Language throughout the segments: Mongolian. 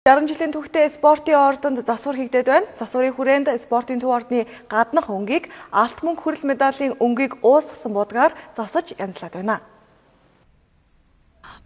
60 жилийн түүхтэй спортын ордонд засвар хийгдээд байна. Засварын хүрээнд спортын төв ордны гаднах өнгийг алт мөнгө хүрэл медалийн өнгийг уусгасан буудгаар засаж янзлаад байна.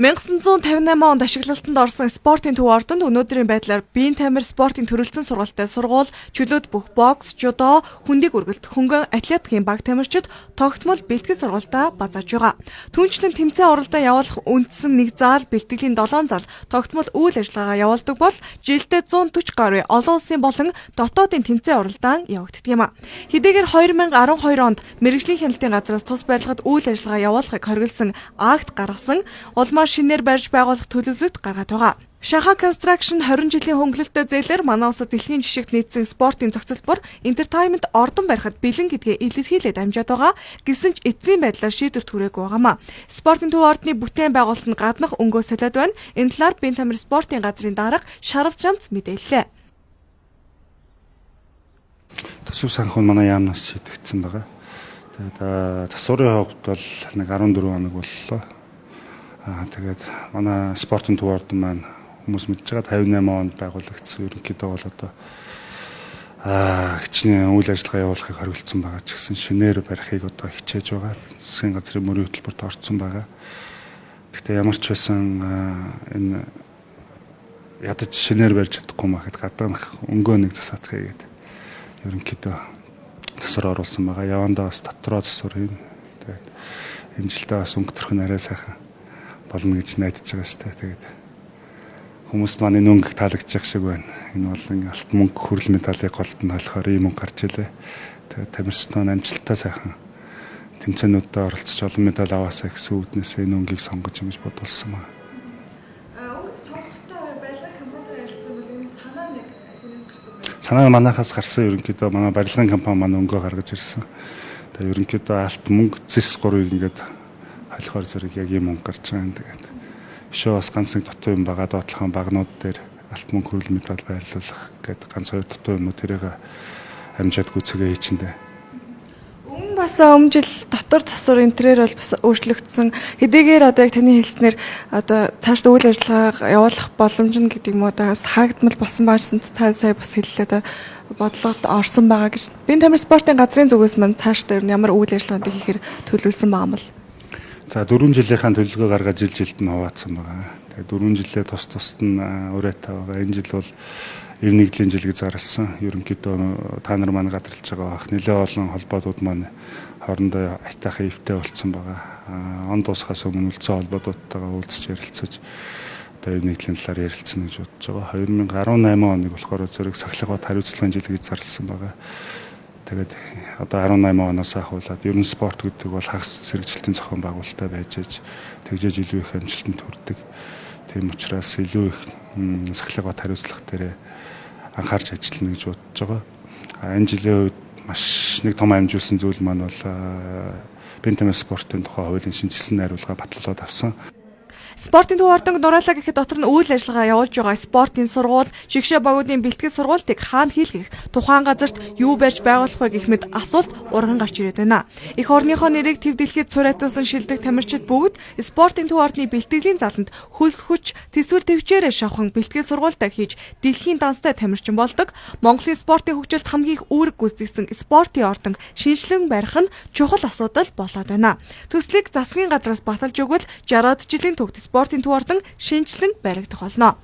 1958 онд ашиглалтанд орсон спортын төв ордонд өнөөдрийн байдлаар биеийн тамир спортын төрөлцсөн сургалтай сургууль, чөлөөт бүх бокс, жүдо, хөндийг өргөлт, хөнгөн атлетикийн баг тамирчид тогтмол бэлтгэл сургалтаа базааж байгаа. Түүнчлэн тэмцээн уралдаан явуулах үндсэн нэг заал, бэлтгэлийн 7 зал тогтмол үйл ажиллагаа явуулдаг бол жилдээ 140 гаруй олон улсын болон дотоодын тэмцээн уралдаан явагддаг юм. Хэдийгээр 2012 онд мэргэжлийн хяналтын газраас тус барилгад үйл ажиллагаа явуулахыг хориглосон акт гаргасан, улмаар шинээр барьж байгуулах төлөвлөлт гаргаад байгаа. Шанхай Construction 20 жилийн хөнгөлөлттэй зээлээр манай улсад дэлхийн жишгт нийцсэн спортын зохицолбор entertainment ордон барихад бэлэн гэдгээ илэрхийлээд амжаад байгаа. Гэсэн ч эцсийн байдлаар шийдвэрт хүрээгүй байгаамаа. Спортын төв ордны бүтээн байгуулалт нь гаднах өнгөө солиод байна. Энэ талаар Биеийн тамир спортын газрын дарга Шарав Жамц мэдээллээ. Төсөв санхүү манай яамнаас шийдэгдсэн байгаа. Тэгээд засварын хувьд бол нэг 14 хоног боллоо. Тэгээд манай спортын төв ордон маань хүмүүс мэдж байгаа 58 онд байгуулагдсан, ерөнхийдөө бол одоо хичнээн үйл ажиллагаа явуулахыг хориглосон байгаа ч гэсэн шинээр барихыг одоо хичээж байгаа. Засгийн газрын мөрийн хөтөлбөрт орцсон байгаа. Гэхдээ ямар ч байсан энэ ядаж шинээр барьж чадахгүй махад гадаах өнгөө нэг засаадах гээд ерөнхийдөө засвар оруулсан байгаа. Явандаа бас дотроо засвар хийн. Тэгээд энэ жилдээ бас өнгө төрх нь арай сайхан болно гэж найдаж байгаа шүү дээ. Тэгээд хүмүүст маань энэ өнгө таалагдчих шиг байна. Энэ бол алт мөнгө хүрэл медалийг голд нь болохоор ийм өнгө гарч илээ. Тэгээд тамирчид маань амжилттай сайхан тэмцээнүүдэд оролцож олон медаль аваасаа гэсэн үүднээс энэ өнгийг сонгож ингэж бодулсан байна. Өнгө сонгохдоо барилгын компанитай ярилцсан бол энэ санаа нэг хүнээс гарсан байна. Санаа манайхаас гарсан, ерөнхийдөө манай барилгын компани маань өнгөө гаргаж ирсэн. Тэгээд ерөнхийдөө алт мөнгө зэс гурвыг ингээд холихоор зэрэг яг ийм өнгө гарч байгаа юм. Тэгээд өшөө бас ганц нэг дутуу юм байгаа, доотлохын багнууд дээр алт мөнгө хүрэл медаль байрлуулах гэдэг ганц хоёр дутуу юмнууд тэрийг амжаад гүйцэгээ хийчихэндээ. Өмнө бас өмнө жил дотор засвар энэ тэрээр бол бас өөрчлөгдсөн. Хэдийгээр одоо яг таны хэлснээр одоо цаашдаа үйл ажиллагаа явуулах боломж нь гэдэг юм уу одоо хаагдмал болсон байжсан, та сая бас хэллээ одоо бодлогод орсон байгаа гэж. Биеийн тамир спортын газрын зүгээс маань цаашдаа ер нь ямар үйл ажиллагаанд хийхээр төлөвлөсөн байгаа юм бол? За, 4 жилийнхаа төлөвлөгөө гаргаж жил жилд нь хуваацсан байгаа. Тэгээд 4 жилээ тус тусад нь урайтай байгаа. Энэ жил бол эв нэгдлийн жил гэж зарласан. Ерөнхийдөө та нар маань гадарлаж байгаа бах. Нэлээд олон холбоотууд маань хоорондоо аятайхан эвтэй болцсон байгаа. Он дуусахаас өмнө үлдсэн холбоотуудтайгаа уулзч ярилцаж одоо эв нэгдлийн талаар ярилцсан гэж бодож байгаа. 2018 оныг болохоор зэрэг сахилга бат хариуцлагын жил гэж зарласан байгаа. Тэгээд одоо 18 оноос ахуулаад ер нь спорт гэдэг бол хагас сэргэжилтийн зохион байгуулалттай байж аж тэгжээж илүү их амжилтанд хүрдэг. Тийм учраас илүү их сахилга бат хариуцлага дээр анхаарч ажиллана гэж бодож байгаа. Энэ жилийн үед маш нэг том амжуулсан зүйл маань бол биеийн тамир спортын тухай хуулийн шинэчилсэн найруулга батлуулаад авсан. Спортын төв ордонг нураалаа гэхэд дотор нь үйл ажиллагаа явуулж байгаа спортын сургууль, шигшээ багуудын бэлтгэл сургуультыг хаана хийлгэх, тухайн газарт юу барьж байгуулах вэ гэх мэт асуулт урган гарч ирээд байна. Эх орныхоо нэрийг төв дэлхийд цураатуулсан шилдэг тамирчид бүгд спортын төв ордны бэлтгэлийн заланд хөлс хүч, төсвөр тэвчээрээ шавхан бэлтгэл сургуультаа хийж дэлхийн данстай тамирчин болдог. Монголын спортын хөгжилд хамгийн их үүрэг гүйцэтгсэн спортын ордон шинэчлэн барих нь чухал асуудал болоод байна. Төслийг засгийн газраас баталж өгвөл 60-аад жилийн түүхт спортын төв ордон шинэчлэн баригдах болно.